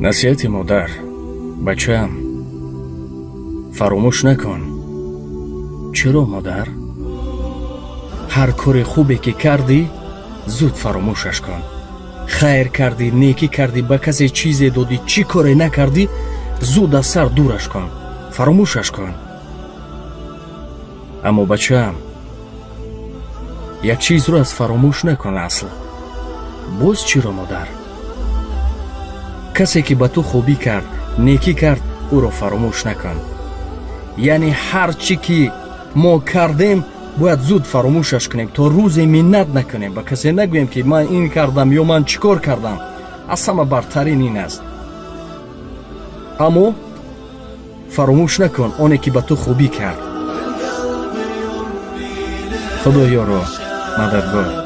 Насиҳати модар: бачаам, фаромӯш накун. Чаро, модар? Ҳар кори хубе ки кардӣ, зуд фаромӯшаш кун. Хайр кардӣ, некӣ кардӣ, ба касе чизе додӣ, чӣ коре накардӣ, зуд аз сар дураш кун, фаромӯшаш кун. Аммо, бачаам, як чизро аз фаромӯш накун асл. Боз чиро, модар? Касе ки ба ту хубӣ кард, некӣ кард, ӯро фаромӯш накун. Яъне ҳар чӣ ки мо кардем, бояд зуд фаромӯшаш кунем, то рӯзе миннат накунем, ба касе нагӯем, ки ман ин кардам ё ман чӣ кор кардам. Аз ҳама бартарин ин аст. Аммо фаромӯш накун оне ки ба ту хубӣ кард. Худо ёру мададгор.